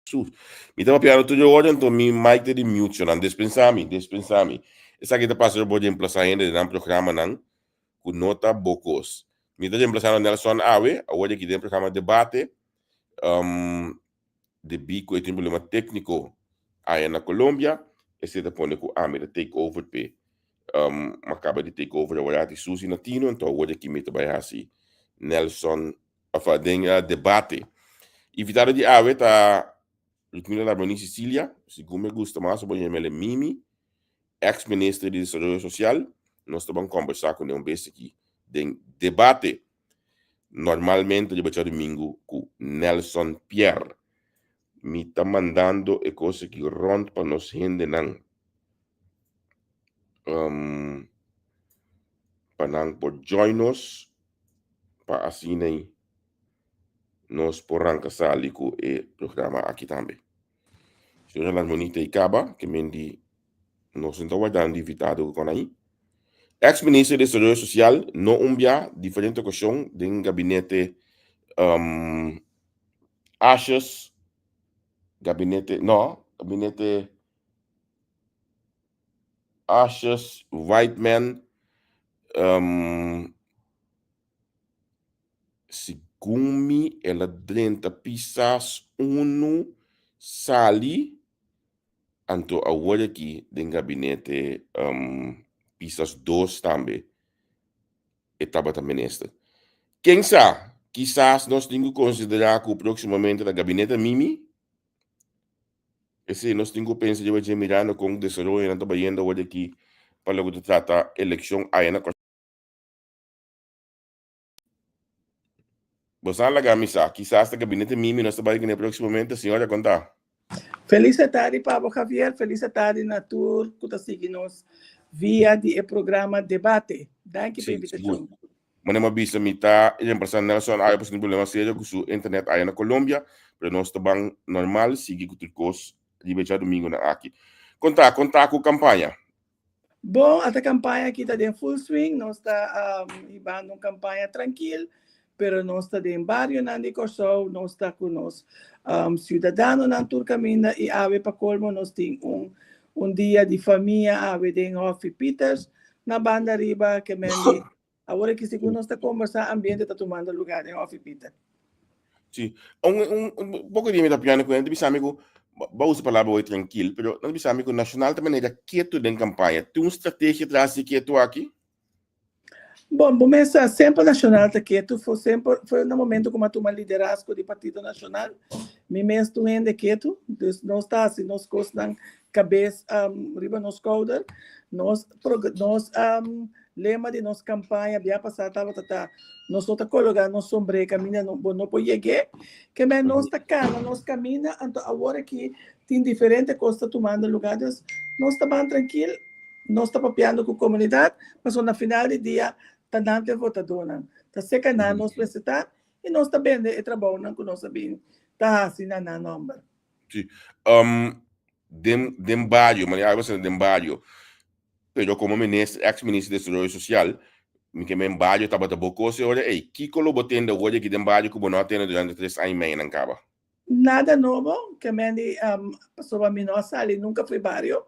Su. Mi ta papiando tur e ora, anto mi mic ta di mute, shonan. Despensa mi, despensa mi. Esaki ta pasa ora bo reemplasa hende den nan programanan ku no ta bo kos. Mi ta reemplasando Nelson awe, awor aki den programa Debate, um, debí ku e tin problema tékniko aya na Colombia, esei ta pone ku ami ta take over p'e. Um, mi a kaba di take over awor ati Suzy na tino, anto awor aki mi ta bai hasi Nelson Of den debate. Invitado di awe ta Ludmila Larmonie Cecilia, segun me gusta mas bo yam'el Mimi, ex minister di Desaroyo Social. Nos ta ban kombersá kuné un bes aki den debate. Normalmente riba djadumingu ku Nelson Pierre. Mi ta mandando e kos aki rònt pa nos hendenan. Um, pa nan por join nos pa asina nos por ranka sali ku e programa aki tambe. Señora Larmonita i kaba, ke men di nos no ta wardando invitado ku kon ahí. Ex minister di Desaroyo Sosial no un bia diferente okashon den gabinete um, Asjes, gabinete, no, gabinete Asjes, Whiteman, um, segun mi el a drenta Pisas unu sali, anto awor aki den gabinete um, Pisas dos tambe e tabata minister. Ken sa, kisas nos tin ku konsiderá ku próksimamente ta gabinete Mimi. Esei nos tin ku pensa riba dje mirando kon desaroyonan ta bayendo awor di aki pa loke ta trata elekshon aya na Kòrsou. Boso a laga mi sa, kisas ta gabinete Mimi nos ta bai kuné próksimamente, señora kon ta? Felis atardi pa bo Javier, felis atardi na tur ku ta sigui nos via di e programa Debate. Danki pa Sí, sigur. invitashon. Manera mi a bisa mi ta reemplasa Nelson Aya pasobra tin problema serio ku su internet aya na Colombia, pero nos ta ban normal sigui ku tur kos riba e djadumingunan aki. Kon ta? Kon ta ku kampaña? Bon, ata kampaña aki ta den full swing, nos ta hibando un kampaña trankil, pero nos ta den barionan di Kòrsou, nos ta ku nos siudadanonan tur kaminda i awe pa kolmo nos tin un un dia di famia awe den Hòfi Pieters na banda riba ke men di Awor aki segun nos ta kombersá ambiente ta tumando lugá den Hòfi Pieter. Sí. Un, un, un poko di mi ta piano ku nan ta bisa mi ku bo usa palabra hoy trankil, pero nan ta bisa mi ku Nacional ta manera ketu den kampaña. Tin un strategia tras di ketu aki? Bon, bo mes sa, semper Nacional ta ketu, for semper, for na momento ku mi a tuma liderazgo di Partido Nacional, mi mes ta un hende ketu, dus nos ta hasi nos kosnan kabes riba nos skouder, nos, nos Lema di nos kampaña bia pasá tabata ta, Nos no ta kologá nos sombré kaminda no, bo no por yeg'é. Ke men nos ta kana nos kaminda, anto awor aki tin diferente kos ta tumando lugá. Dus nos ta ban trankil, nos ta papiando ku komunidat, pasobra na final di dia ta nan ta e votadónan. Ta seka nan nos mester ta i nos ta bende e trabounan ku nos a bin ta hasi na nan nòmber. Sí. Den, den bario, manera algo asina den bario, Pero komo minister, ex minister di Desaroyo Sosial, mi ke men bario tabata bo kos e ora ei. Kiko lo bo tende awor aki den bario ku bo no a tende durante tres aña i mei nan kaba? Nada nobo, ke men di pasobra mi no a sali nunka for bario.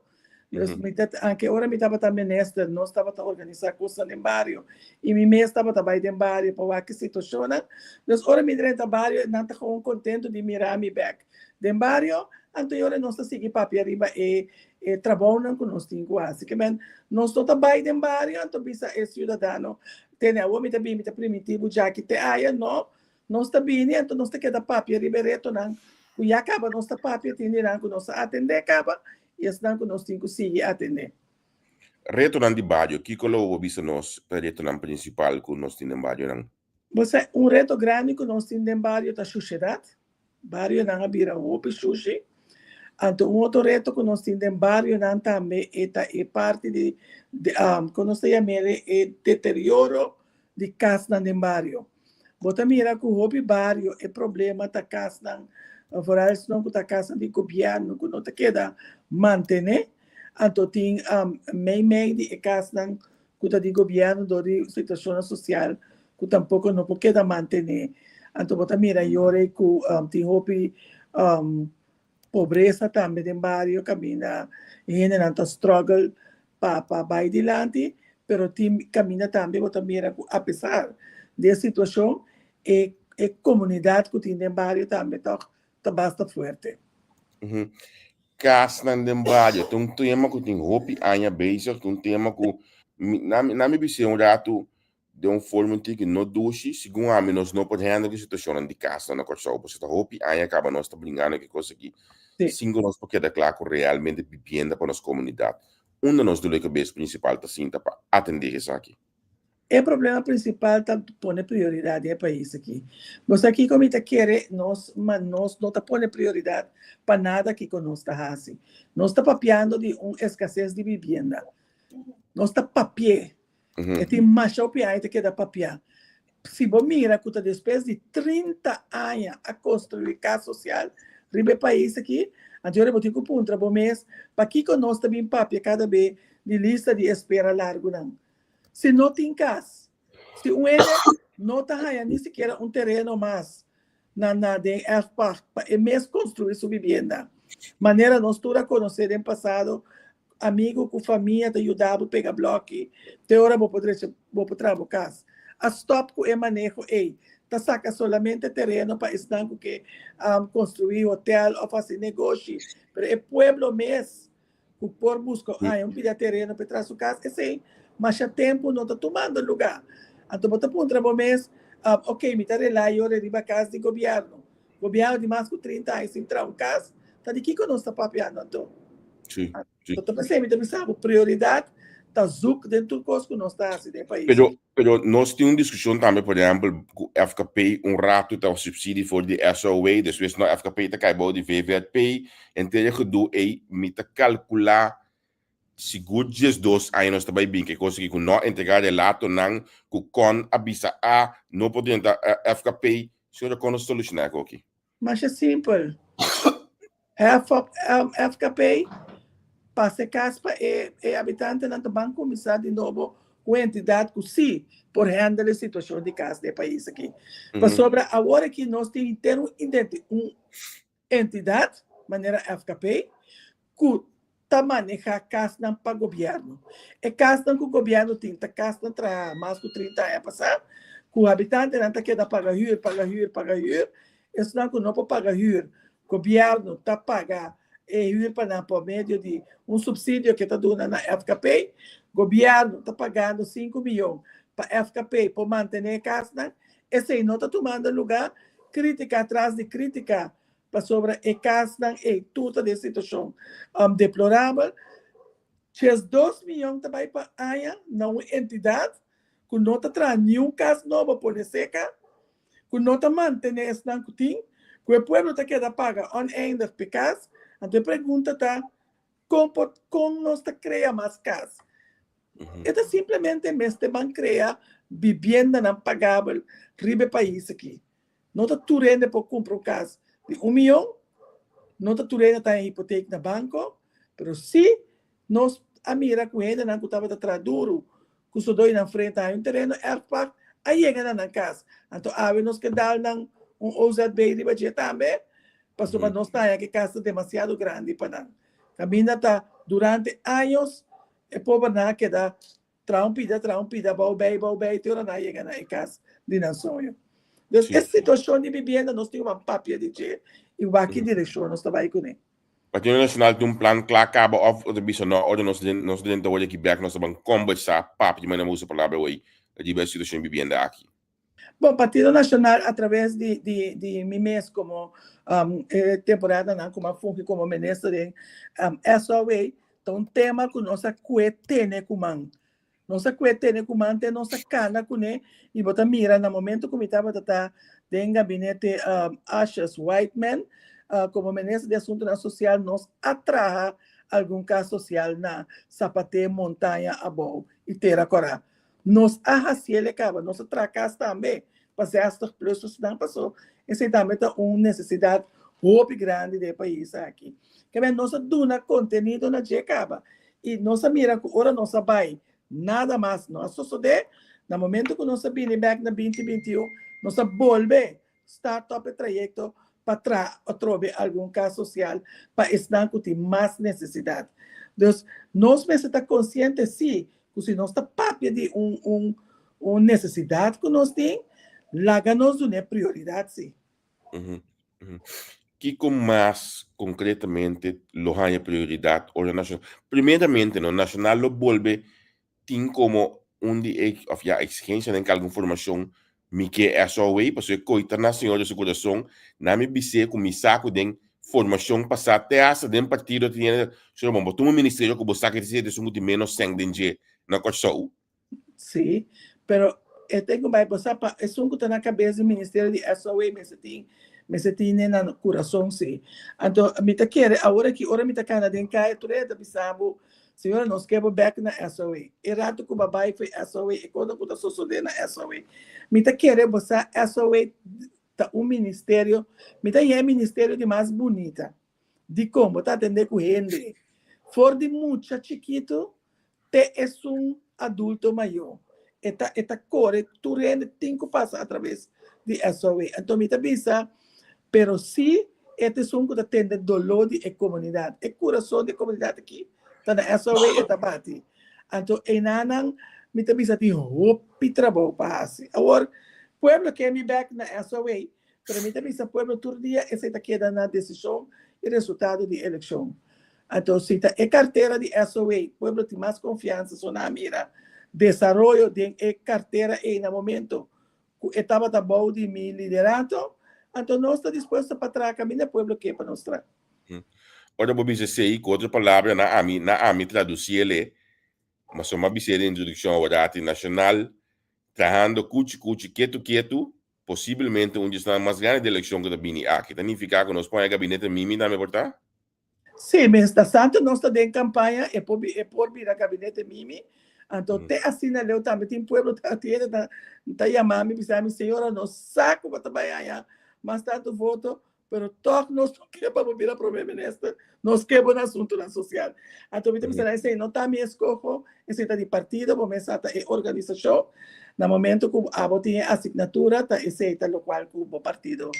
Dus mi ta, anke ora mi tabata minister, nos tabata organisá kosnan den bario i mi mes tabata bai den bario pa wak e situashonnan. Dus ora mi drenta bario nan ta gewoon kontentu di mira mi bèk den bario. Anto e ora nos ta sigui papia riba e e trabounan ku nos tin ku hasi. Ke men nos no ta bai den bario anto bisa e siudadano, tene awor mi ta bini mi ta primintí bo djaki te aya. No, nos ta bini anto nos ta keda papia riba e retonan ku ya kaba nos ta papia tin di nan ku nos a atendé kaba i esnan ku nos tin ku sigui atendé. Retonan di bario, kiko lo bo bisa nos ta retonan prinsipal ku nos tin den barionan? Bo sa, un reto grandi ku nos tin den bario ta shushedat. Barionan a bira hopi shushi. Anto un otro reto ku nos tin den barionan tambe e ta e parti di, kon nos ta yam'el, e deterioro di kasnan den bario. Bo ta mira ku hopi bario e problema ta kasnan, foral esnan ku ta kasnan di gobièrnu ku no ta keda mantené. Anto tin meimei di e kasnan ku ta di gobièrnu dor di situashonnan sosial ku tampoko no por keda mantené. Anto bo ta mira yora ku tin hopi. Pobresa tambe den bario kaminda e hendenan ta struggle pa pa bai dilanti, pero tin kaminda tambe bo ta mira ku apesar di e situashon e e komunidat ku tin den bario tambe tòg ta basta fuerte. Kasnan den bario ta un tema ku tin hopi aña bezig, ta un tema ku mi na na mi bis'é un ratu den un forma un tiki no dushi, segun ami nos no por handle ku situashonnan di kasnan na Kòrsou, pasobra ta hopi aña kaba nos ta bringando ku e kos aki, sin ku nos por keda kla ku realmente bibienda pa nos komunidat. Unda nos dolor di kabes prinsipal ta sinta pa atendé esaki? E problema prinsipal ta pone prioridat den e pais aki. Bo sa kiko mi ta kere nos, ma nos no ta pone prioridat pa nada kiko nos ta hasi. Nos ta papiando di un eskases di bibienda. Nos ta papi'é. E tin masha hopi aña ta keda papiá. Si bo mira ku ta despues di 30 aña a konstruí kas sosial riba e pais aki, anto ora bo tin ku puntra bo mes pakiko nos ta bin papia kada be di lista di espera largunan. Si no tin kas, si un hende no ta haña ni sikiera un tereno mas na na den erfpacht pa e mes konstruí su bibienda. Manera nos tur a konosé den pasado, amigu ku famia ta yuda bo pega blòki te ora bo por drecha bo por traha bo kas. A stòp ku e maneho ei. Ta saka solamente tereno pa esnan ku ke konstruí hotèl òf hasi negoshi, pero e pueblo mes ku por buska haña un pida tereno pa e traha su kas, esei masha tempu no ta tumando lugá. Anto bo ta puntra bo mes, ok, mi ta relá yora riba kas di gobièrnu. Gobièrnu di mas ku 30 aña sin traha un kas, ta di kiko nos ta papiando anto? Sí, sí. Anto p'esei mi ta bisa bo, prioridat ta zoek den tur kos ku nos ta hasi den e pais. Pero, pero nos tin un diskushon tambe, por ehèmpel, ku FKP un ratu ta subsidie for di SOW, despues no FKP ta kai bou di VVRP, henter e gedoe ei, mi ta kalkulá sigur 12 aña nos ta bai bin ku e kos aki ku no a entregá relatonan ku kon a bisa A no por drenta FKP, señora kon nos solushoná e koki? Masha simpel. Hef op FKP, pasa e kas pa e e habitantenan ta ban kuminsá di nobo ku un entidat ku sí por handle e situashon di kas den e pais aki. Pasobra awor aki nos tin henter un identi un entidat manera FKP ku ta manehá kasnan pa gobièrnu. E kasnan ku gobièrnu tin ta kasnan trahá mas ku 30 aña pasá, ku habitantenan ta keda paga hür, paga hür, paga hür. Esnan ku no por paga hür, gobièrnu ta paga e hür pa nan por medio di un supsidio ke ta duna na FKP. Gobièrnu ta pagando 5 miyon pa FKP por mantené e kasnan. Esei no ta tumando lugá. Krítika tras di krítika pasobra e kasnan ei tur ta den situashon deplorabel. 12 miyon ta bai pa aña na un entidat ku no ta traha niun kas nobo pone seka, ku no ta mantené esnan ku tin, ku e pueblo ta keda paga oneindig p'e kas. Anto e pregunta ta, kon por kon nos ta krea mas kas? E ta simplemente mester ban krea bibiendanan pagabel riba e pais aki. No ta tur hende por kumpra un kas di un miyon, no ta tur hende ta haña hipotek na banko, pero sí nos a mira ku hendenan ku tabata traha duru ku sodó i nan frenta haña un tereno erfpacht a yega na nan kas. Anto awe nos ke dal nan un OZB riba dje tambe, pasobra nos ta haña ku e kas ta demasiado grandi pa nan. Kaminda ta durante años e pobernan a keda Traha un pida, traha un pida, bou bei, bou bei, te ora nan a yega na e kas di nan soño. Dus e situashon di bibienda nos tin ku ban papia di dje i wak ki direkshon nos ta bai kuné. Partido Nacional tin un plan kla kaba òf ta bisa no, ora nos nos drenta wòrdu aki bèk nos ta ban kombersá, papia di manera bo usa palabra awor riba e situashon di bibienda aki. Bon, Partido Nacional a traves di di di mi mes como e temporadanan cu mi a fungi como minister den SOA ta un tema cu nos a cue tene cu man. Nos a cue tene cu man te nos a cana cune y bo ta mira na momento cu mi tabata ta den gabinete Asjes Whiteman como minister di Asuntonan Social nos a traha algun cas social na Zapate, Montaña Abou y Tera Cora. Nos a haciel e caba, nos a traha cas tambe pa 60 plus esnan paso esey tambe ta un necesidad hopi grandi den e pais aki. Kebé nos a duna contenido na dje caba y nos a mira cu ora nos a bay nada mas no a sosode, na momento cu nos a bini bek na 2021 nos a bolbe start up e trayecto. pa traha atrobe algun kas sosial pa esnan ku tin mas nesesidat. Dus nos mester ta konsiente sí ku si nos ta papia di un un un nesesidat ku nos tin, laga nos dun'é prioridat sí. Kiko mas konkretamente lo haña prioridat ora Nashonal? Primeramente no, Nashonal lo bolbe tin komo un di e òf ya eksigensianan ku algun formashon mi ke SOA pasobra e koi ta na Señor den su kurason na mi bis'é ku mi sa ku den formashon pasá te asta den partido tin hende señor bon bo tuma un ministerio ku bo sa ku e ta esun ku tin ménos sèn den dje na Kòrsou. Sí, pero e ten ku bai bo sa pa esun ku ta na kabes di ministerio di SOA mester tin mester tine na kurason sí. Anto mi ta kere awor aki ora mi ta kana den kaya tur hende ta bisa bo Señora nos ke bo bek na SOA. E rato ku bo a bai fo'i SOA e kosnan ku ta sosodé na SOA. Mi ta kere bo sa SOA ta un ministerio, mi ta haña e ministerio di mas bunita. Dikon? Bo ta atendé ku hende for di mucha chikitu te esun adulto mayó. E ta e ta kore tur hende tin ku pasa atraves di SOA. Anto mi ta bisa, pero si e ta esun ku ta tende doló di e komunidat. E kurason di e komunidat aki ta na SOA e ta bati. Anto einanan mi ta bisa tin hopi trabou pa hasi. Awor, pueblo ke mi bèk na SOA, pero mi ta bisa pueblo tur dia esei ta keda na desishon i resultado di elekshon. Anto si ta e kartera di SOA, pueblo tin mas konfiansa so nan a mira desaroyo den e kartera ei na momento ku e tabata bou di mi liderato, anto nos ta dispuesto pa traha kaminda pueblo ke pa nos traha. Ora bo bisa esei, ku otro palabra na ami na ami tradusi el e, maso m'a bis'é den introdukshon aworati, Nashonal trahando kuchi kuchi, ketu ketu, posiblemente un di esnan mas grandi di elekshon ku ta bini aki. Ta nifiká ku nos pon e gabinete Mimi tambe por ta? Sí, mientras tanto nos ta den campaña, e por, e por bira gabinete Mimi. Anto te asina leu tambe tin pueblo ta tiene ta, ta yama mi bisa mi señora nos sa ku bo ta bai haña mas tanto voto, pero toch nos no ke pa bo bira prome minister, nos ke bo na asuntonan social. Anto mi ta bisa esei no ta mi eskoho, esei ta di partido, bo mes sa ta e organisashon. Na momento ku abo tin e asignatura ta esei ta lokual ku bo partido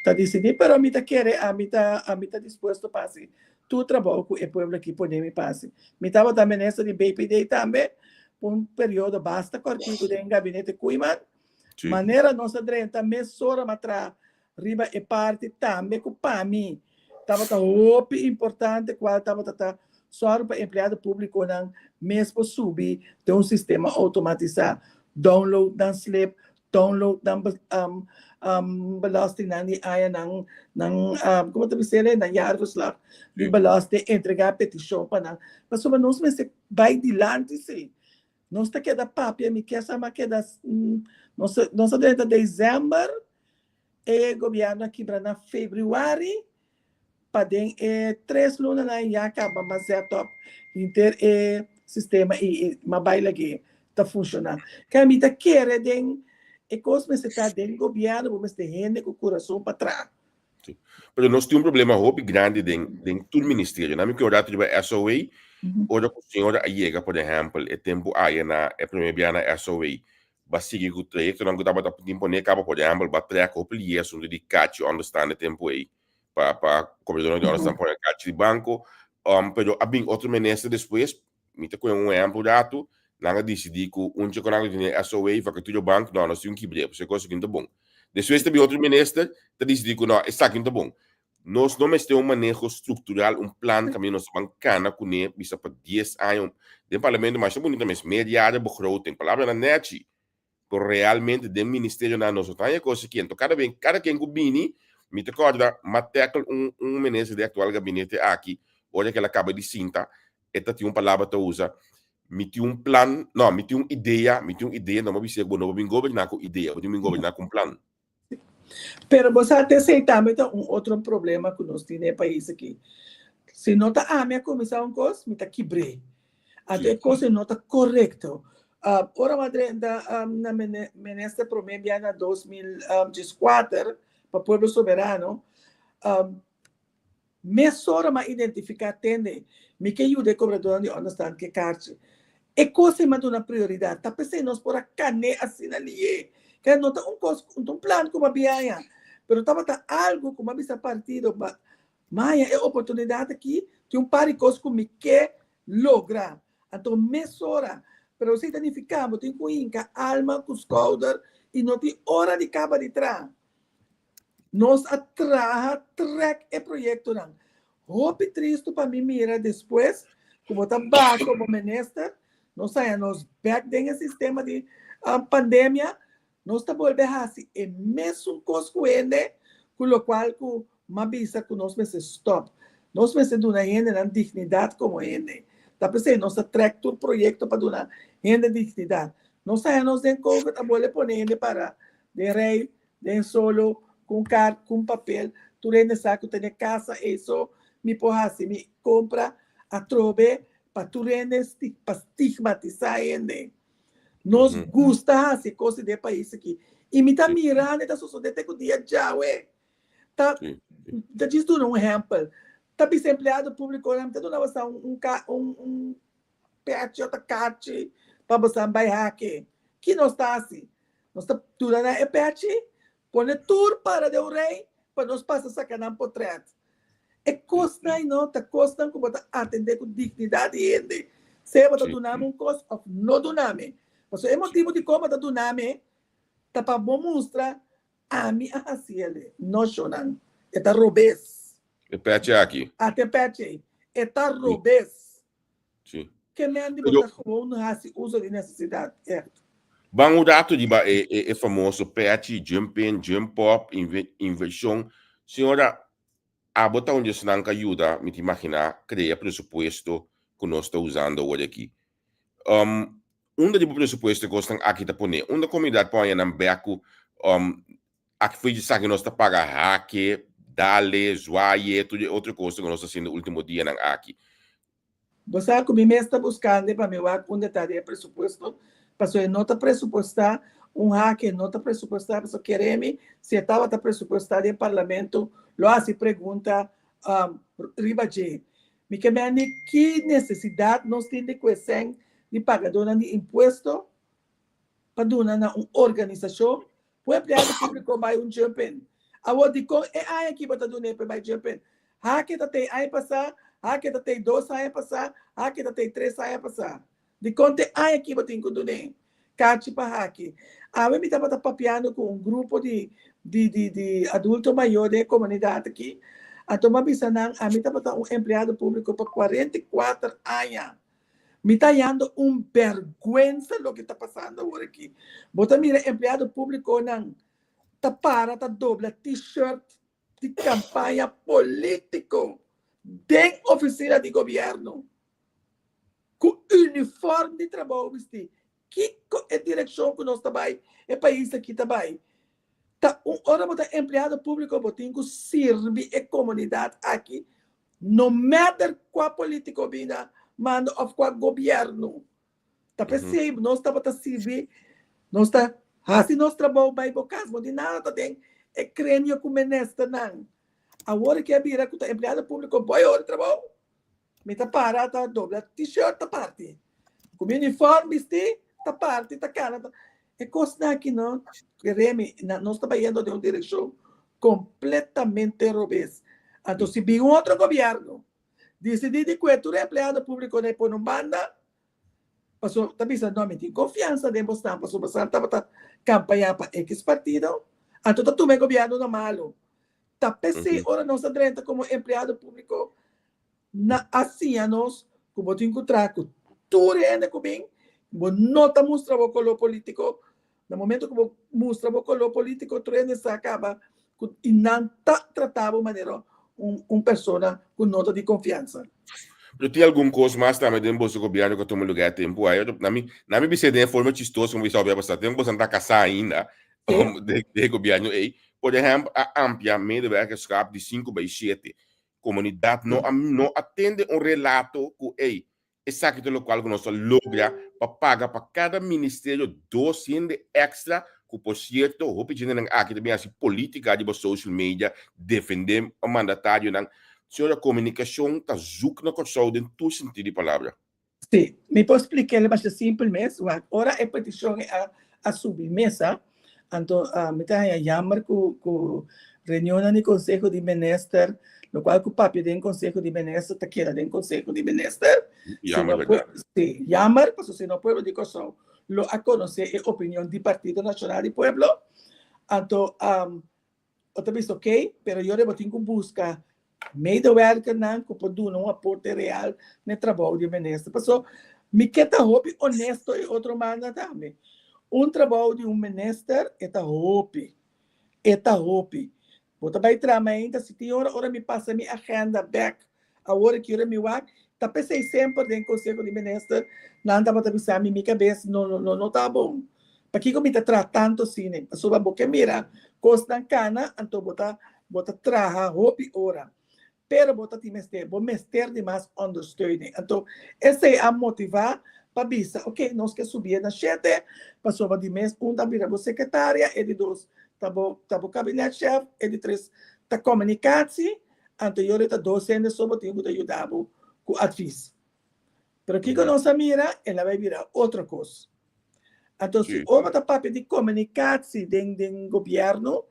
ta disidí, pero mi ta kere ami ta ami ta dispuesto pa hasi tur trabou ku e pueblo aki pone mi pa hasi. Mi tabata minister di BPD tambe pa un periodo basta kòrtiku den gabinete Koeiman. Manera nos a drenta mesora m'a traha riba e parti tambe ku pa mi tabata hopi importante kual tabata ta sòru pa empleado públikonan mes por subi den un sistema outomatisá, download nan slip, download nan belastingnan di aña nan nan komo ta bisa nan jaarverslag di belasting entregá petishon pa nan pasobra nos mester bai dilanti si nos ta keda papia mi ke sa mi a keda nos nos a drenta december e gobierno a kibra na februari pa den e tres lunanan ya kaba m'a zet op henter e sistema i m'a bai lag'é ta funshoná. Kei mi ta kere den e kos mester ta den gobièrnu bo mester hende ku kurason pa traha. Sí. Pero nos tin un problema hopi grandi den den tur ministerio. Na mi ke ora riba SOA, ora ku señora a yega, por ehèmpel, e tempu aya na e promé bia na SOA, Ba sigui ku trayektonan ku tabata tin pone kaba, por ehèmpel, ba trèk hopi lié asuntu di kachi ònderstan e tempu ei pa pa kobradornan di ònderstan pone kachi di banko. Pero a bin otro minister despues, mi ta kohe un ehèmpel ratu, nan a disidí ku un dje ku nan a tene SOA, vakatura bank, no, nos tin un kibr'é, pasobra e kos aki no ta bon. Despues ta bin otro minister ta disidí ku no, esaki no ta bon. Nos no mester un maneho struktural, un plan kaminda nos ta ban kana kuné bisa pa dies aña. Den parlamento masha bunita mes, meerjarenbegroting, palabranan nèchi, pero realmente den ministerionan nos no ta haña kos aki. Anto kada ben, kada ken ku bini, mi ta kòrda m'a tèkel un un minister di aktual gabinete aki, ora ku el a kaba di sinta, e ta tin un palabra ta usa, mi tin un plan, no, mi tin un idea, mi tin un idea, no m'a bis'é ku bo no por bin goberná ku idea, bo tin bin goberná ku un plan. Pero bo sa t'esei tambe ta un otro problema ku nos tin den e pais aki. Si no ta ami a kuminsá un kos, mi ta kibr'é. Anto e kos ei no ta korekto. Ora bo a drenta na minister promé bia na 2014 pa Pueblo Soberano, Mesora m'a identifiká, Tende, mi ke yuda e kobradónan di ònderstant ku e karchi. E kos ei m'a duna prioridat. Ta p'esei nos por a kané asina lié. Keda no ta un kos, no ta un plan ku m'a biaña. Pero tabata algu ku mi a bisa partido pa maya e oportunidat aki, tin un par di kos ku mi ke logra. Anto mesora, pero esei ta nifiká bo tin ku hinka alma ku skouder i no tin ora di kaba di traha. Nos a traha trèk e proyektonan. Hopi tristu pa mi mira despues ku bo ta baha komo minister, nos haña nos bèk den e sistema di pandemia, nos ta bolbe hasi e mesun kos ku hende ku lokual ku m'a bisa ku nos mester stòp. Nos mester duna hendenan dignidat komo hende. Ta p'esei nos ta trèk tur proyekto pa duna hende dignidat. Nos haña nos den covid a bolbe pone hende para den rei Den solo, ku un kart, ku un papel, tur hende sa ku ta den kasa ei so mi por hasi mi kompra atrobe pa tur hende pa stigmatisá hende. Nos gusta hasi kos di den pais aki i mi ta mira ta sosodé te ku dia djawe. Ta ta djis duna un ehèmpel, ta bisa empleado públiko mi ta duna boso un un Pechi o ta kachi pa bosan bai hake. Ki nos ta hasi? Nos ta duna nan e pechi, pone tur para den un rei pa nos pasa saka nan potret. E kosnan ei no ta kosnan ku bo ta atendé ku dignidat di hende. Sea bo ta duna mi un kos òf no duna mi. Pasobra e motibu dikon bo ta duna mi ta pa bo mustra ami a hasi el. No shownan. E ta robes. E pechi aki. Ate pechi ei. E ta robes. Sí. Ke men di bo ta gewoon hasi uso di nesesidat, echt. Ban un rato riba e, e, e famoso pechi, jump in, jump up, inversion. Señora, abo ta un di esnan ku a yuda, mi ta imaginá, krea presupuesto ku nos ta usando awor aki. Um, unda di bo presupuesto e kosnan aki ta pone? Unda komunidat por haña nan bèk ku um, Aki foi di sa ku nos ta paga hake, dale, zwaye, tur e otro kosnan ku nos ta hasiendo ultimo dianan aki. Bo sa ku mi mes ta buskando pa mi wak unda ta di e presupuesto, pasobra e no ta presupuestá un hake, no ta presupuestá, pasobra kere mi si e tabata presupuestá den parlamento lo hasi pregunta riba dje. Mi ke mende ki nesesidat nos tin di kuesèn di pagadónan di impuesto pa duna na un organisashon Ku empleado públiko bai un jump-in. Awor dikon e aña aki bo ta dun'é pa e bai jump-in? Hake ta tei aña pasá, hake ta tei dos aña pasá, hake ta tei tres aña pasá. Dikon te aña aki bo tin ku dun'é kachi pa haki? Awe mi tabata papiando ku un grupo di di di di adulto mayor den e komunidat aki, anto mi a bisa nan ami tabata un empleado públiko pa 44 aña. Mi ta hallando un bergwensa loke ta pasando awor aki. Bo ta mira empleado publiconan ta para ta dobla t-shirt di campaña politico den oficina di gobierno cu uniform di trabou bisti. Kiko e direkshon ku nos ta bai, e pais aki ta bai? Ta un ora bo ta empleado públiko bo tin ku sirbi e komunidat aki no matter kua polítiko bina manda òf kua gobièrnu. Ta p'esei nos tabata sirbi, nos ta hasi nos trabou bai bo kas, bo tin nada ta den e kremio ku ministernan. Awor ke a bira ku ta empleado públiko bai ora trabou. Mi ta para ta dobla t-shirt ta parti. Ku mi uniform bisti ta parti ta kana. Ta... E kosnan aki no, keremi, nos ta bayendo den un direkshon kompletamente robes. Anto si bin un otro gobierno disidí di kue tur empleado públiko na e pone un banda, paso ta bisa no mi tin konfiansa den bosnan pasobra bosnan tabata kampañá pa X partido, anto ta tuma e gobierno na malu. Ta p'esei ora nos a drenta komo empleado públiko na a siña nos ku bo tin ku traha ku tur hende ku bin, bo no ta mustra bo koló polítiko. Na momento ku bo mustra bo koló polítiko tur hende sa kaba ku i nan ta trata bo manera un un persona ku no ta di konfiansa. Pero tin algun kos mas tambe den boso gobièrnu ku a tuma lugá e tempu ei. Na mi na mi bis'é den e forma chistoso ku mi bisa hopi a pasá. Tempu boso no ta kasá ainda den e gobièrnu ei. Por ehèmpel a amplia medewerkerschap di sinku bai shete. Komunidat no a no a tende un relato ku ei esaki ta lokual ku nos a logra pa paga pa kada ministerio dos hende èkstra ku por sierto hopi djentenan aki ta bin hasi politika riba social media defende mandatarionan. Señora komunikashon ta zoek na Kòrsou den tur sentido di palabra. Sí, mi por splik'é masha simpel mes. Wak, ora e petishon a a subi mesa, anto mi ta haña jammer ku ku Reunionnan di Konseho di Minister, lokual ku papia den Konseho di Minister ta keda den Konseho di Minister. Jammer, bèrdat. Sí, jammer, pasobra si no pueblo di Kòrsou lo a konosé e opinion di Partido Nashonal di Pueblo. Anto bo ta bisa ok, pero yora bo tin ku buska medewerkernan ku por duna un aporte real na e trabou di e minister. Pasobra mi ke ta hopi honesto e otro banda tambe. Un trabou di un minister e ta hopi. E ta hopi. Bo ta bai traha mainta si tin ora, ora mi pasa mi agenda bek awor aki ora mi wak, ta p'esei semper den Conseho di Minister nan tabata bisa mi, mi cabes no no no ta bon. Pakiko mi ta traha tanto asina? Pasobra bo ke mira cosnan cana anto bo ta bo ta traha hopi ora. Pero bo ta tin mester, bo mester di mas ondersteuning. Anto esei a motivá pa bisa, ok, nos ke subié na shete, pasobra di mes un ta bira bo sekretaria, e di dos ta bo ta bo kabinetchef, e di tres ta komunikatie, anto yora ta dos hende so bo tin ku ta yuda bo ku advis. Pero kiko nos a mira? El a bai bira otro kos. Anto si ora ta papia di komunikatie den den gobièrnu,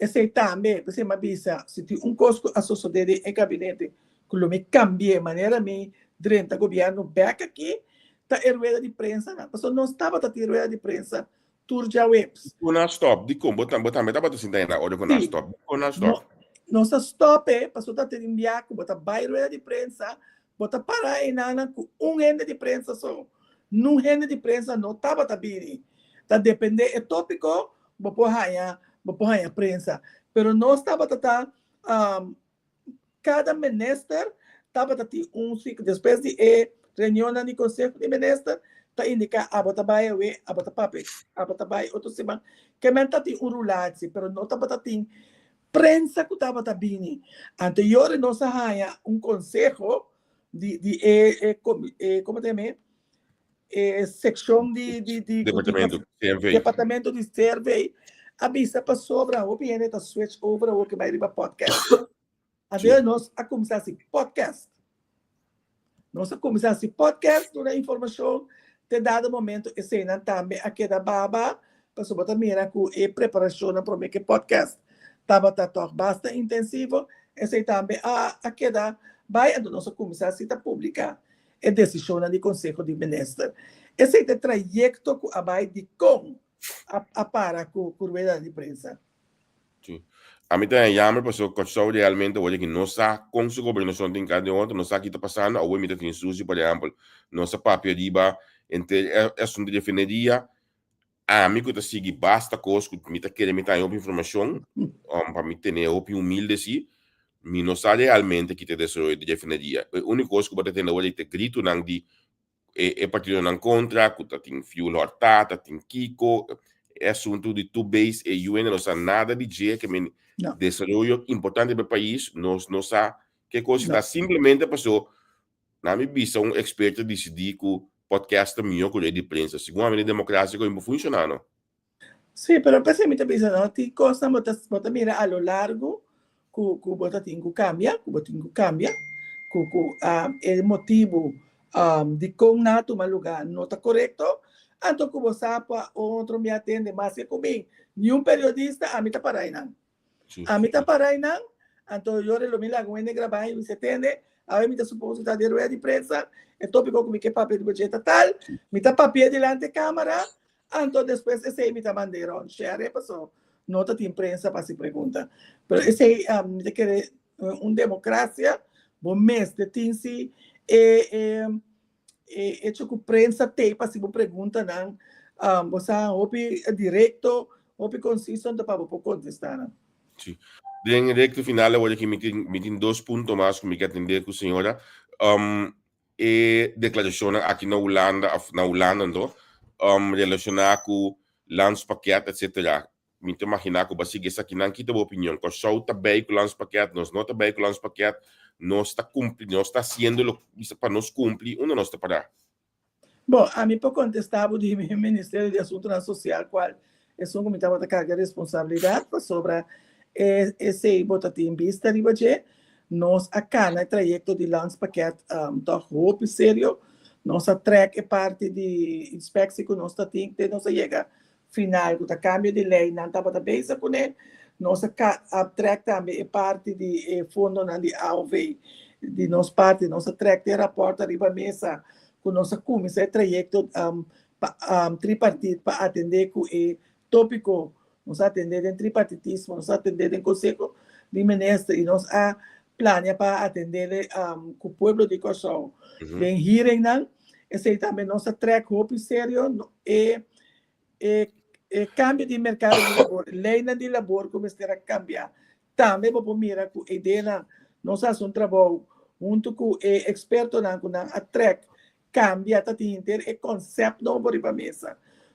Esei tambe, p'esei mi a bisa, si tin un kos ku a sosodé den e gabinete ku lo mi kambi'é manera mi drenta gobièrnu bèk aki, ta e rueda di prensanan. Pasobra nos tabata tin rueda di prensa tur djaweps. Dikon a stòp? Dikon? Bo bo tambe tabata sinta ei na ora ku nan a stòp. Dikon a stòp? Nos a stòp e pasobra ta tin bia ku bo ta bai rueda di prensa, bo ta para einanan ku un hende di prensa so. Nun hende di prensa no tabata bini. Ta dependé e tópiko bo por haña bo por haña prensa. Pero nos tabata ta kada minister tabata tin un despues di e reunionnan di konseho di minister ta indiká abo ta bai awe, abo ta papia, abo ta bai otro siman. Ke men ta tin un rulatie, pero no tabata tin prensa ku tabata bini. Anterior nos a haña un konseho di di e e e komo ta yama e sekshon di di di Departamento CNV. Departamento di CRV a bisa pasobra hopi hende ta switch over awor ke bai riba podcast. Anto nos a kuminsá hasi podcast. Nos a kuminsá hasi podcast duna informashon te dado momento eseinan tambe a keda baba pasobra bo ta mira ku e preparashonnan promé ku e podcast tabata tòg basta intensivo esei tambe a a keda bai anto nos a kuminsá hasi ta publiká e desishonnan di Konseho di Minister. Esei ta e trayekto ku a bai dikon a a para ku ku rueda di prensa. Sí. Ami ta haña jammer pasobra Kòrsou realmente awor aki no sa kon su gobernashon tin kara den otro, no sa ki ta pasando. Awor mi ta tin sushi, por ehèmpel, nos a papia riba henter e asuntu di refineria. Ami ku ta sigui basta kos ku mi ta kere mi ta haña hopi informashon, pa mi tene hopi humilde si, mi no sa realmente ki ta e desaroyo di refineria. E úniko kos ku bo ta tende awor ta gritonan di e e partidonan kontra ku ta tin fuel hòrtá, ta tin kiko, e asuntu di two base e UN no sa nada di dje ke men No. desaroyo importante pa e pais nos no sa ke kos No. ta simplemente paso na mi bisa un eksperto disidí ku podcast ta mihó ku rei di prensa segun ami den demokrasia ku por funshoná no. Sí, pero p'esei mi ta bisa no, tin kosnan bo ta bo ta mira a lo largo ku ku bo ta tin ku kambia, ku bo tin ku kambia, ku ku e motibu dikon nan a tuma lugá no ta korekto, anto ku bo sa pa otro mi a tende maske ku mi niun periodista ami ta para einan. Ami ta para einan, anto yora lo mi laga un hende grabá i mi bisa tende, awe mi ta suposo ku ta den rueda di prensa, e topiko ku mi ke papia riba dje ta tal, mi ta papia dilanti e kamera, anto despues esei mi ta mand'é rònt share paso no ta tin prensa pa hasi pregunta. Pero esei mi ta kere un demokrasia bo mester tin si e e e hecho ku prensa t'ei pa hasi bo preguntanan, bo sa hopi direkto, hopi konsiso anto pa bo por kontestá nan. Sí. Den recto final awor aki mi tin mi tin dos punto mas ku mi ke atendé ku señora. E deklarashonnan aki na Hulanda of na Hulanda anto relashoná ku landspakket etcetera. Mi ta imaginá ku bo a sigui esakinan. Ki ta bo opinion? Kòrsou ta bei ku landspakket? Nos no ta bei ku landspakket? Nos ta kumpli, nos ta hasiendo lo bisa pa nos kumpli? Unda nos ta pará? Bon, ami por kontestá bo di mi Ministerio di Asuntunan Sosial kual esun ku mi tabata karga responsabilidat pasobra e esei bo ta tin bista riba dje. Nos a kana e trayekto di landspakket tòg hopi serio. Nos a trèk e parti di inspeksie ku nos ta tin te nos a yega final ku ta kambio di lei nan tabata bezig kuné. Nos a a trek tambe e parti di e fondonan di AOV di nos parti. Nos a trek e rapport ariba mesa ku nos a kuminsá e trayekto pa tripartit pa atendé ku e tópiko. Nos a atendé den tripartitismo, nos a atendé den Konseho di Minister i nos a plania pa atendé ku pueblo di Kòrsou den hearingnan. Esei tambe nos a trek hopi serio e E e kambio di merkado di labor, leinan di labor ku mester a kambia. Tambe bo por mira ku e ideanan nos a hasi un trabou huntu ku e ekspertonan ku nan a trèk kambia ta tin henter e konsèpt nobo riba mesa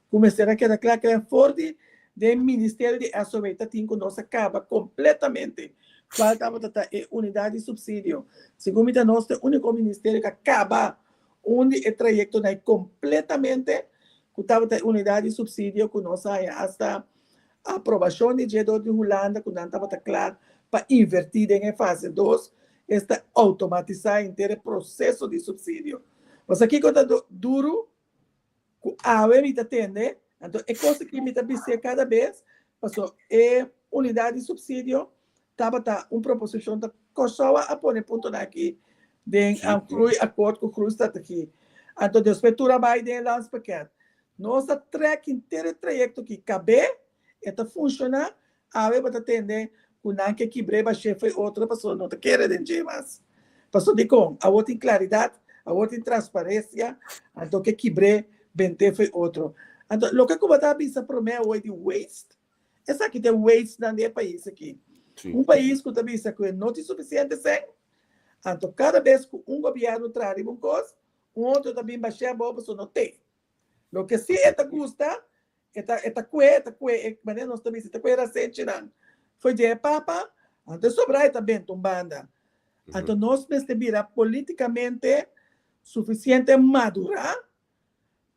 ku mester a keda kla kla for di den ministerio di SOW ta tin ku nos a kaba kompletamente kual tabata ta e unidat di supsidio. Segun mi ta nos ta e úniko ministerio ku a kaba un di e trayektonan ei kompletamente ku tabata e unidat di supsidio ku nos a haña asta aprobashon di dje dor di Hulanda ku nan tabata kla pa invertí den e fase dos, esta outomatisá henter e proseso di supsidio. Pasobra kiko ta duru ku awe mi ta tende, anto e kos aki mi ta bis'é kada bes, pasobra e unidat di supsidio tabata un proposishon ta Kòrsou a pone puntonan aki den groeiakkoord ku groeistrategie. Anto despues tur a bai den e landspakket. Nos a trèk henter e trayekto aki kab'é, e ta funshoná, awe bo ta tende ku nan ke kibr'é bash'é fo'i otro pasobra no ta kere den dje mas. Pasobra dikon? Awor tin klaridat, awor tin transparensia, anto ke kibr'é bent'é fo'i otro. Anto loke ku bo ta bisa promé awor di waste, Esaki ta e wastenan di e pais aki. Un pais ku ta bisa ku e no tin sufisiente sèn, anto kada bes ku un gobièrnu traha riba un kos, un otro ta bin bash'é abou pasobra no te. Loke si e ta gusta, e ta e ta kue, e ta kue e manera nos ta bisa, e ta kue e rasenchinan for dje e papa, anto e sobrá e ta benta un banda. Anto nos mester bira politikamente sufisiente madurá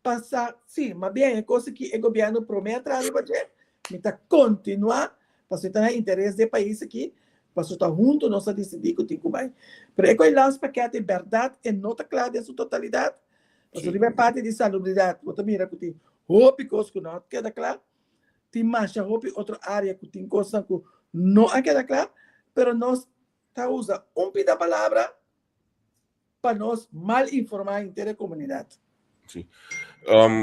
Pasa, sí, ma bien e kos aki e gobièrnu promé a traha riba dje, mi ta kontinuá, pasobra e ta na interes di e pais aki, pasobra ta huntu nos a disidí ku tin ku bai. Pero e ku e landspakket e bèrdat e no ta kla den su totalidat, pasobra riba e parti di salubridat bo ta mira ku tin hopi kos ku no a keda kla, tin masha hopi otro área ku tin kosnan ku no a keda kla, pero nos ta usa un pida palabra pa nos mal informá henter e komunidat. Sí.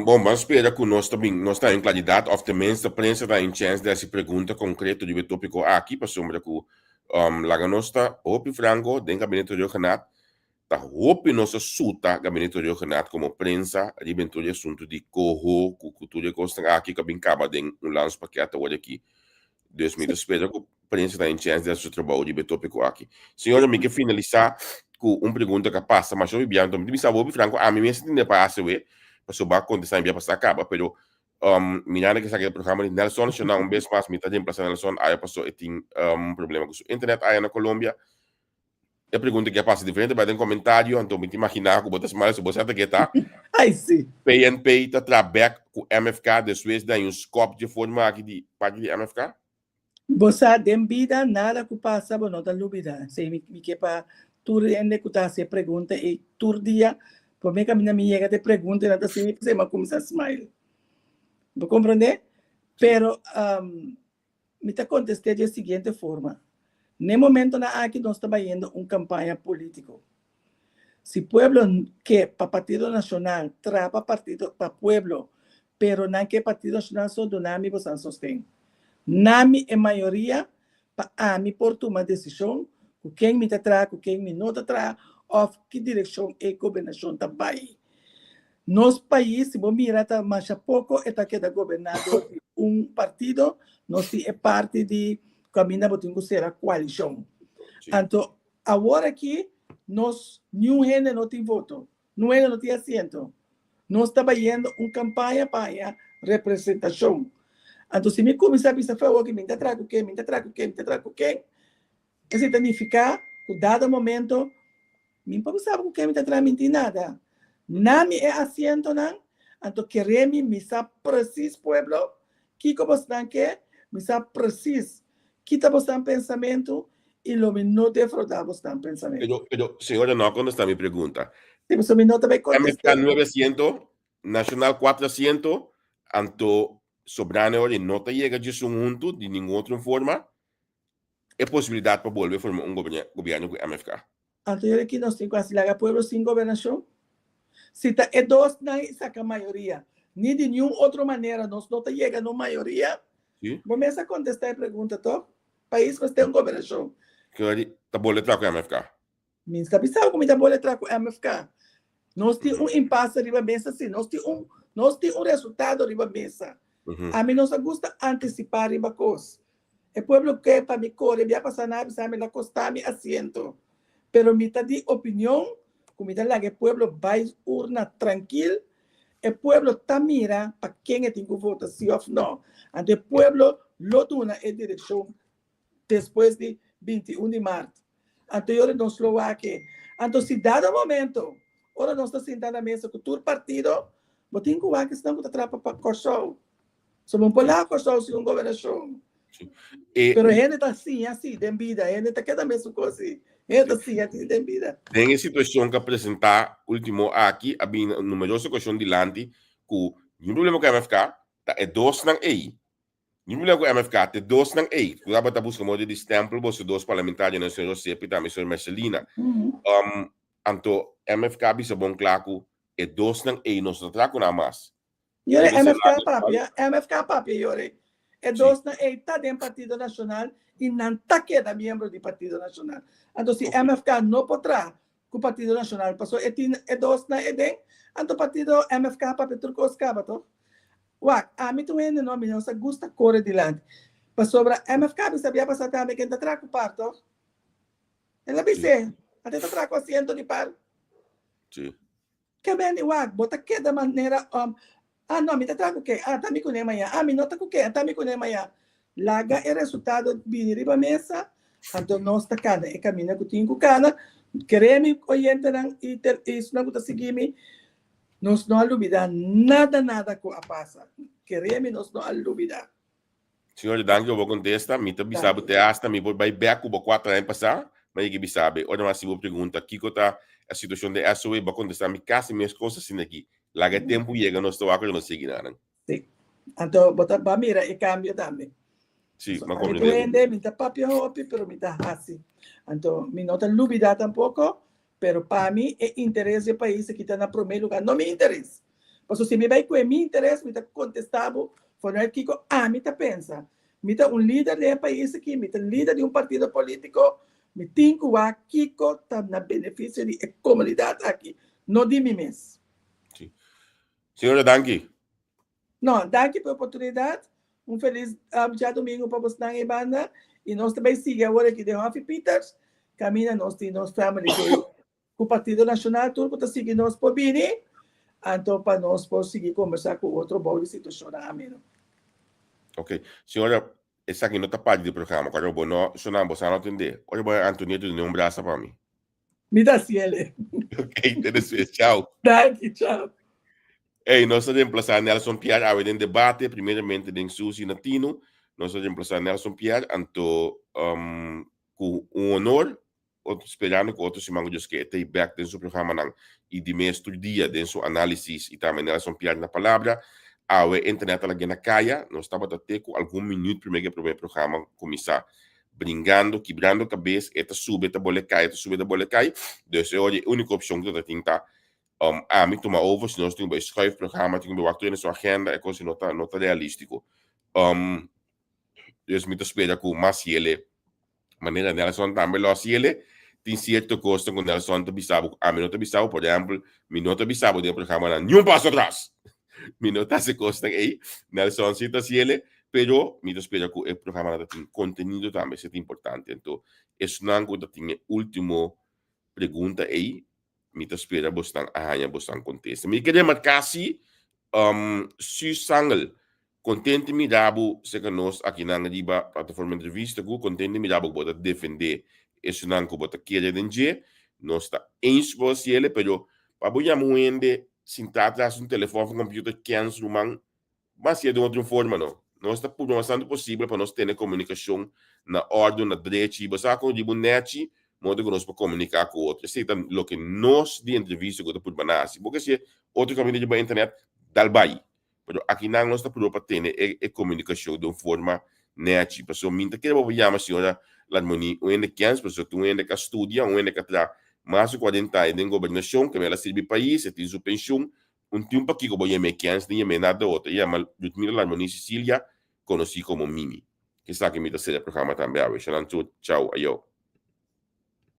Bon, ban spera ku nos ta bin, nos ta en klaridat òf tenminste prensa ta en chèns di hasi pregunta konkreto riba e tópiko aki, pasobra ku laga nos ta hopi franko, den Gabinete Rhuggenaath ta hopi nos a suta Gabinete Rhuggenaath komo prensa riba en tur e asuntu di koho ku tur e kosnan aki ku a bin kaba den un landspakket awor aki. Dus mi ta spera ku prensa ta en chèns di hasi su trabou riba e tópiko aki. Señora, mi ke finalisá ku un pregunta ku a pasa masha hopi biaha. Anto mi ta bisa hopi franko, ami mes a tende pa hasi awe, pasobra bo a kontestá mi bia pasá kaba, pero mirando ku esaki ta e programa di Nelson, shona un bes mas mi ta reemplasá Nelson aya paso e tin problema ku su internet aya na Colombia. E pregunta ke a pasa diferente bai den komentario, anto mi ta imaginá ku bo ta smile, so bo sa ta ke ta. Ai si. PNP ta traha bek ku MFK despues di haña un skòp dje forma aki di parti di MFK? Bo sa den bida nada ku pasa bo no ta lubida. Esei mi mi ke pa tur hende ku ta hasi e pregunta ei tur dia promé kaminda mi yega ta e pregunta nan ta hasi mi p'esei mi a kuminsá smile. Bo komprondé? Pero Mi ta kontest'é di e siguiente forma, N'e momentonan aki nos ta bayendo un kampaña polítiko. Si pueblo ke pa Partido Nashonal traha pa partido pa pueblo, pero nan ke Partido Nashonal so duna mi bosan sosten. Na mi e mayoria pa ami por tuma desishon ku ken mi ta traha, ku ken mi no ta traha òf ki direkshon e gobernashon ta bai. Nos pais, si bo mira, ta masha poko e ta keda goberná dor di un partido, nos tin e parti di kaminda bo tin ku sera koalishon. Anto awor aki nos niun hende no tin voto, niun hende no tin asiento. Nos ta bayendo un kampaña pa haña representashon. Anto si mi kuminsá bisa for awor ki mi ta traha ku ken, mi ta traha ku ken, mi ta traha ku ken, Esei ta nifiká ku dado momento mi por bisa bo ku ken mi ta traha minti nada. Na mi e asientonan, anto kere mi, mi sa presis pueblo kiko bosnan ke, mi sa presis ki ta bosnan pensamentu i lo mi no defraudá bosnan pensamentu. Pero, pero, señora no a kontestá mi pregunta. Sí, pasobra mi no ta bai kontest'é. MFK nuebe asiento, Nacional kuatro asiento, anto Sobrano e ora no ta yega djesun huntu di ningun otro forma. e posibilidat pa bolbe forma un gobièrnu ku MFK. Anto yora ki nos tin ku hasi laga pueblo sin gobernashon? Si ta e dosnan i saka mayoria, ni di niun otro manera nos no ta yega na un mayoria? Bo mes a kontestá e pregunta tòg? Pais mester un gobernashon. Kiko ta bolbe traha ku MFK? Mi ta bisa ku mi ta bolbe traha ku MFK. Nos tin un impase riba mesa si, nos tin un nos tin un resultado riba mesa. Ami no sa gusta antisipá riba kos. E pueblo ke pa mi kore bia pasá nan a bisa mi la kosta mi asiento. Pero mi ta di opinion ku mi ta laga e pueblo bai urna trankil. E pueblo ta mira pa ken e tin ku vota si òf no. Anto e pueblo lo duna e direkshon despues di 21 di mart. Anto yora nos lo wak e. Anto si dado momento, ora nos ta sinta na mesa ku tur partido, bo tin ku wak esnan ku ta trapa pa Kòrsou. So bo no por laga Kòrsou sin un gobernashon. Pero hende ta siña si den bida, hende ta keda mesun kos si. Hende ta siña si den bida. Den e situashon ku a presentá último aki a bini numeroso okashon dilanti ku niun problema ku MFK, ta e dosnan ei. Mi mira ku MFK te dosnan ei ku tabata buska moda di stempel boso dos parlamentarionan señor Rosep i tambe señor Mercelina. Anto MFK a bisa bon kla ku e dosnan ei nos no ta traha ku nan mas. Yore, MFK papia, MFK papia yore. E dosnan ei ta den Partido Nashonal i nan ta keda miembro di Partido Nashonal. Anto si MFK no por traha ku Partido Nashonal pasobra e tin e dosnan ei den, anto partido MFK papia tur kos kaba toch? Wak, ami ta un hende no, mi no sa gusta kore dilanti. Pasobra MFK bisa bia pasá tambe ken ta traha ku par, toch? El a bis'é, ate ta traha ku asiento di par. Sí. Ke bende, wak, bo ta keda manera, um, ah no, mi ta traha ku ke, ah, ta mi kuné mañá, ah, mi no ta ku ke, ta mi kuné mañá. Laga e resultado bini riba mesa, anto nos ta kana e kaminda ku tin ku kana. Kere mi oyentenan i esnan ku ta sigui mi, Nos no a lubida nada nada ku a pasa. Kere mi nos no a lubida. Señor, danki pa bo kontesta. Mi ta bisa bo te hasta mi por bai bek ku bo kuater aña pasá. Mi a yega bisa bo. Ora mi a hasi bo pregunta kiko ta e situashon den SOA, bo a kontestá mi kasi mes kos asina aki. Laga e tempu yega nos ta wak ora nos sigui nan. Sí. Anto bo ta ba mira e kambio tambe. Sí, So, mi a ami komprendé tur bo. hende, mi ta papia hopi, pero mi ta hasi. Anto mi no ta lubida tampoko, pero pa mi e interes di e pais aki ta na promé lugá, no mi interes. Pasobra si mi bai ku e mi interes, mi ta kontestá bo vanuit kiko ami ta pensa. Mi ta un lider den e pais aki, mi ta lider di un partido polítiko, mi tin ku wak kiko ta na benefisio di e komunidat aki, no di mi mes. Sí. Señora, danki. No, danki pa e oportunidat. Un felis djadumingu pa bosnan ei banda. I nos ta bai sigui awor aki den Hofi Pieters, kaminda nos tin nos family day ku Partido Nashonal. Tur ku ta sigui nos por bini, anto pa nos por sigui kombersá ku otro bou di situashonnan ameno. Ok. Señora, esaki no ta parti di programa. Kòrda bo no shona, bo sa no tende. Ora bo Antonieto duna un brasa pa mi. Mi ta hasiel. Ok, te despues. Chao. Danki, chao. Ey, nos ta reemplasa Nelson Pierre awe den debate, primeramente den Susi na Tino. Nos ta reemplasa Nelson Pierre, anto um, ku un honor, otro, sperando ku otro siman ku Dios ke e ta bek den su programanan i di mes tur dia den su análisis i tambe Nelson Pierre na palabra. Awe internet a lag'é na kaya, nos tabata te ku algun minuut promé ku e promé programa kuminsá. Bringando, kibrando kabes, e ta subi, e ta bole kai, e ta subi, e ta bole kai. Dus e ora e úniko opshon ku ta tin ta um ami tuma over, si nos tin ku bai schuif programa, tin ku bai wak tur hende su agenda, e kos no ta no ta realístiko. Um dus mi ta spera ku mas yele, manera Nelson tambe lo hasi yele, tin sierto kosnan ku Nelson ta bisa bo ku ami no ta bisa bo. Por ehèmpel, mi no ta bisa bo den e programanan niun paso atras. Mi no ta hasi kosnan ei. Nelson si ta hasi yele. Pero mi ta spera ku e programanan ta tin kontenido tambe, esei ta importante. Anto esnan ku ta tin e último pregunta ei, mi ta spera bosnan a haña bosnan kontesta. Mi ke remarká si, Su Sangel, kontente mira bo serka nos akinan riba Plataforma Entrevista ku kontente mira bo ku bo ta defendé esunnan ku bo ta kere den dje. Nos ta eens ku bo hasiel, pero pa bo yama un hende sintá tras un telefòn òf un kòmpiuter kèns ruman, Mas si e den otro forma no. Nos ta purba mas tantu posibel pa nos tene komunikashon na òrdu, na drechi. Bo sa kon riba un nèchi modo ku nos por komuniká ku otro. Esei ta loke nos di entrevista ku ta purba na hasi. Bo ke hasié otro kaminda riba internet, dal bai. Pero akinan nos ta purba pa tene e komunikashon den un forma nèchi. Pasobra mi ta kere bo por yama señora. Larmonie un hende kens, pasobra ta un hende ku a studia, un hende ku a traha mas ku 40 aña den gobernashon, ku el a sirbi pais, e tin su penshun, un tin pakiko bo yam'é kens ni yam'é nada otro. E yama Ludmila Larmonie Cecilia, konosí komo Mimi. Esaki mi ta sera e programa tambe awe. Shanan tur, chau, ayo.